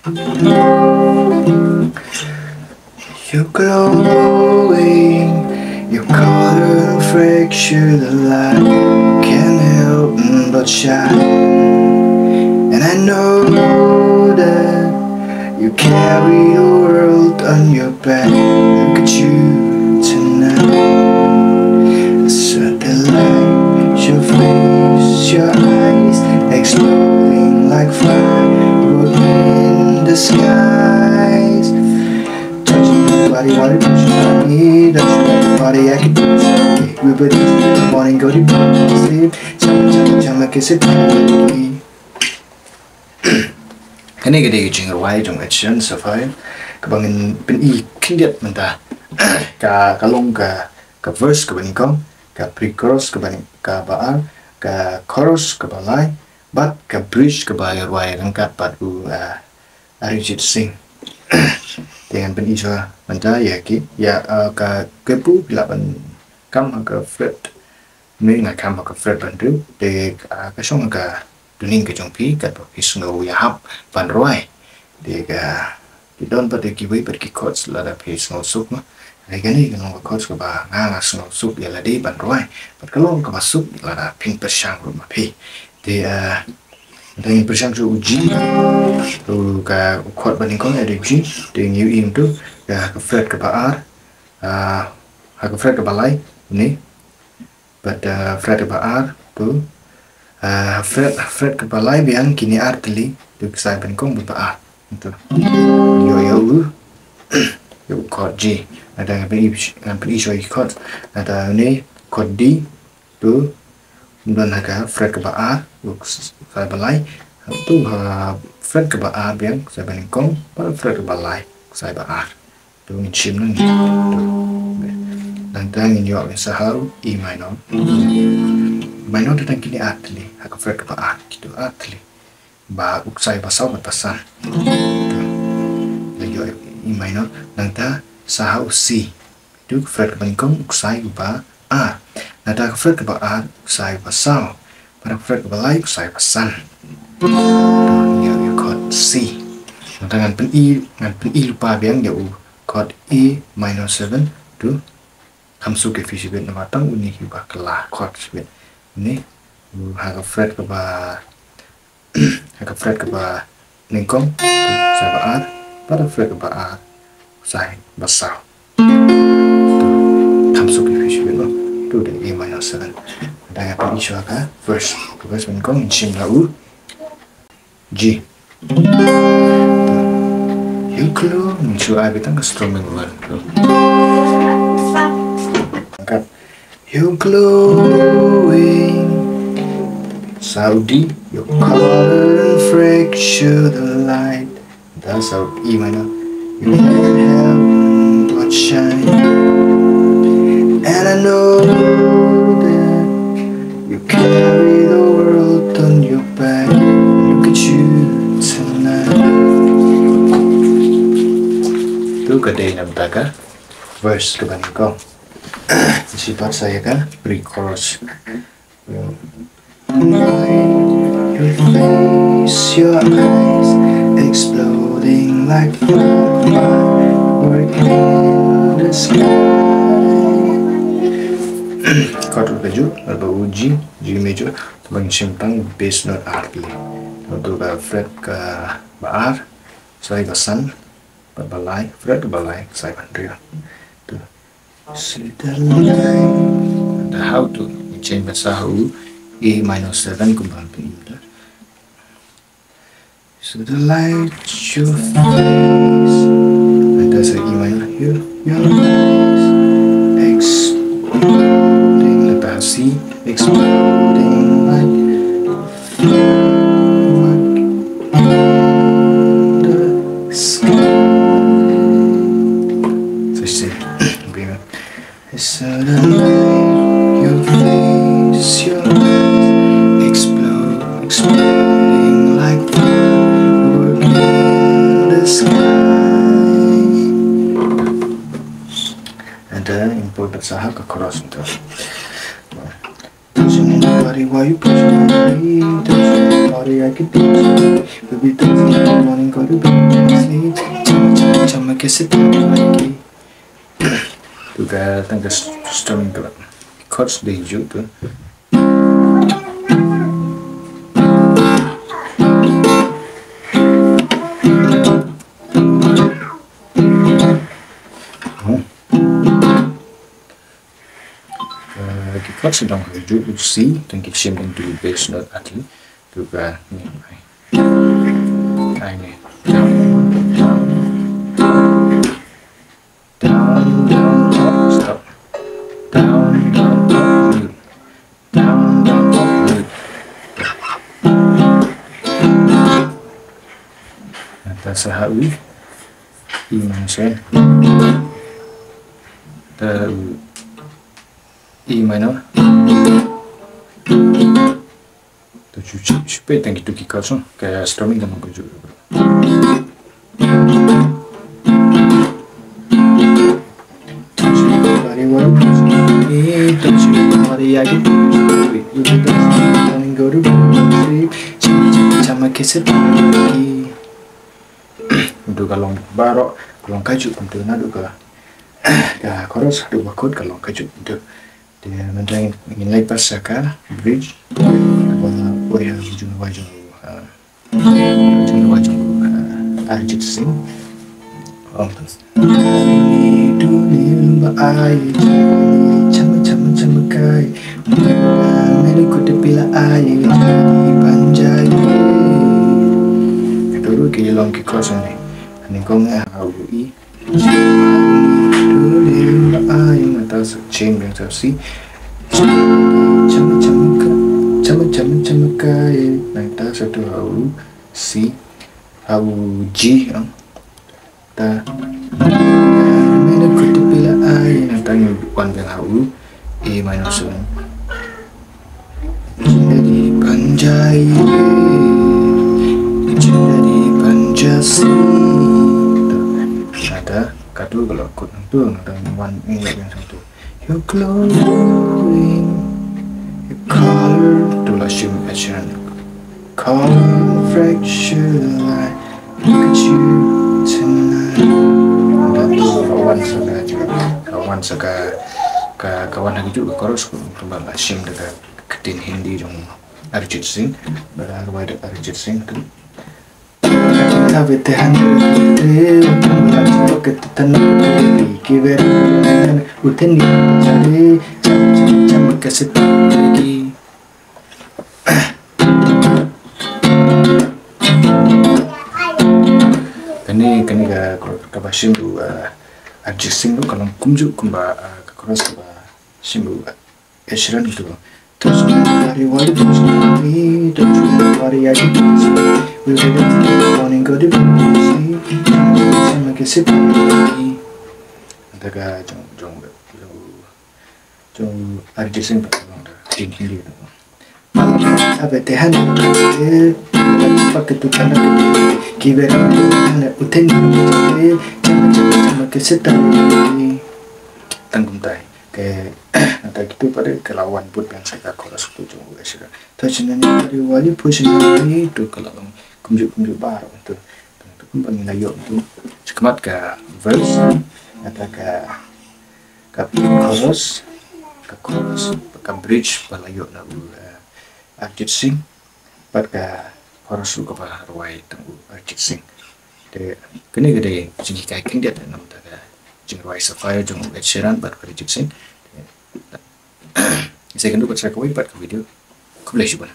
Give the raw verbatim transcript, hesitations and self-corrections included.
You're glowing, your color and fragrance, the light can't help but shine. And I know that you carry the world on your back. Look at you tonight. Such a light, your face, your eyes, exploding like firework in the skies. Touching your body, wanna touch your body, touch your body, I can do this. We put this in the morning, go to sleep. Chama, chama, chama, kiss it. Kane ka dei ka jingrwai jong Ed Sheeran, Sapphire, kaba ngan pyni khyndiat mynta. Ka, ka long ka, ka verse kaba nyngkong, ka pre-chorus kaba nyng-, kaba ar, ka chorus kaba lai, bad ka bridge kaba rwai ryngkat bad u, ah, Arijit Singh. Te ngan pyni shuwa mynta ïa ki, ïa, ah, ka, ka pu phi lah ban kam ha ka fret. Mynta nga kam ha ka fret ba hynriew, te, ah, ka shong ha ka dewning ka jong phi, katba phi sngew ïahap ban rwai. Te ka, ki don pat kiwei pat ki chords lada phi sngew suk ma. Hynrei kane ka long ka chords kaba nga, nga sngew suk ïa lade ban rwai. Bad ka long kaba suk lada phin pyrshang ruh ma phi. Te, ah, mynta ngin pyrshang shuh u G. U ka, u chord ba nyngkong ïa u G. Te ngi ïohi mynta ka, ka fret kaba ar. Ah, ha ka fret kaba lai, une. Bad, ah, fret kaba ar, tu. Ah, fret, fret kaba lai biang kine ar tylli, tu ksai ba nyngkong bad ba ar. Tu. Ïoh, ïoh u. Ïoh u chord G. Nangta ngan pyni, ngan pyni shuwa ki chord. Nangta une chord D, tu. Don ha ka fret kaba ar, u ksai ba lai. Tu ha fret kaba ar biang, ksai ba nyngkong, bad fret kaba lai, ksai ba ar. Tu ngin shim nang. Tu. Nangta ngin ïoh sa ha u E minor. Minor te tang kine ar tylli, ha ka fret kaba ar, kitu ar tylli. Ba u ksai ba saw bad ba san. Tu. Ngan ïoh E minor. Nangta sa ha u C. Tu ka fret kaba nyngkong u ksai ba ar. Nangta ka fret kaba ar u ksai ba saw. Bad ka fret kaba lai u ksai ba san. Tu ïa, ïa chord C. Nangta ngan pyni, ngan pyni lypa biang ïa u chord E minor seven, tu. Kham suk ïa phi shibit namar tang une hi uba kylla chord shibit. Une, u ha ka fret kaba, ha ka fret kaba nyngkong, tu, ksai ba ar, bad ka fret kaba ar, ksai ba saw. Tu, kham suk ïa phi shibit mo. Tu dei E minor seven. Nangta ngan pyni shuwa ka verse. Ka verse ba nyngkong ngin shim da u G. You're glowing. Shu ai beit tang ka strumming one. Angkat. You're glowing. Sa u D. Your color and fragrance, the light. That's how E minor. You can't help but shine. And I know that you carry the world on your back. Look at you tonight. Tu ka dei na bynta ka verse kaba nyngkong. Shi pat sa ïa ka pre-chorus. Your face, your eyes, exploding like firework in the sky. Chord ba ju, ba u G, G major, te ban shim tang bass note ar tylli. Nangta ka fret kaba ar, ksai ba san, bad ba lai, fret kaba lai, ksai ba hynriew. Tu. See the light. Nangta ha u tu, change bad sa ha u E minor seven kumba phi ïohi. So the light your face. Nangta sa E minor, your, your eyes exploding. Nangta ha C, exploding like firework in the sky. So C. Bring it. It's sudden, your face, your eyes explode, exploding like firework in the sky. And then, important sa ha ka chorus nto. Touching anybody while you pushing me, touching Sorry, I could teach you. We'll be dancing in the morning, go to bed, sleep. Chama, chama, chama, kiss it, like. Tu ka tang ka strumming ka la. Chords dei ju tu. Hmm. Eh, ki chords dang ka ju C, tang ki shim dang tu bass note ati, tu ka ni ai. Ai ni. Down, down, up, stop. Down, down, up, mute. Down, down, up, mute. Nangta sa ha u E minor seven. Ta u E minor. Tu shu shu shu peit tang kitu ki chords, ka strumming ka nang ka ju. Ndu ka long baroh, ka long kajuh kumtu, naduh ka, ka chorus haduh ba chord ka long kajuh kumtu. Te mynta ngin, ngin leit pat sha ka bridge. Ba poi ha jingïaroh jong, ah, jingïaroh jong, ah, Arijit Singh. Ong. Duni ba ai chama chama chama kai. Meri kut pila ai ban jai. Kito ruh ki long ki chorus ne. Ani kong ha u E. Nangta sa chim biang sa C. Chama chama ka, chama chama chama ka, eh, nangta sa tu ha u C, ha u G, ah. Ta. Mena kutu pila ai, nangta ngi wan biang ha u A minor seven. Jadi panjai, jadi panjasi. Nada katu kalau kut tu nada wan ngi yang satu. You're glowing, your color tu la shim Ed Sheeran. Calm fracture light. Look at you tonight. Nda tu ka wan sa ka, ka wan sa ka, ka, ka wan ha ka ju ka chorus, kumba la shim da ka ktien Hindi jong Arijit Singh, ba la rwai da Arijit Singh tu. Ka te han te, ka te tan, ki ver, uten ni chale, cham, cham, cham, ka se ki. Kane, kane ka, kaba shim u, uh, Arijit Singh ruh ka long kumjuh kumba, uh, ka chorus kaba shim u, uh, Ed Sheeran tu. Touch me, body, why you touch me? Touch me, body, I can touch you. We were dancing in the morning, go to bed, sleep. Sama ke sitari. Daga jong, jong, jong. Jong Arijit Singh ba long da ktien Hindi. Abe te han pa ke tu kana ki be han uten chama chama chama ke seta. Tang kumtai ke nata kitu pada ke lawan but yang saya chorus tu jong Arijit Singh. Ta china ni pada wali push ni tu ke lawan kumjuh kumjuh baroh tu. Tu kumba ngi la ïoh tu. Shakhmat ka verse, nata ka, ka chorus, ka chorus, ka bridge ba la ïoh na u, eh, Arijit Singh, bad ka chorus ruh kaba rwai tang u Arijit Singh. Te kane ka dei jinghikai khyndiat namar ka jingrwai Sapphire jong u Ed Sheeran bad Arijit Singh. Te sa ïakynduh pat sa kawei pat ka video. Khublei shibun.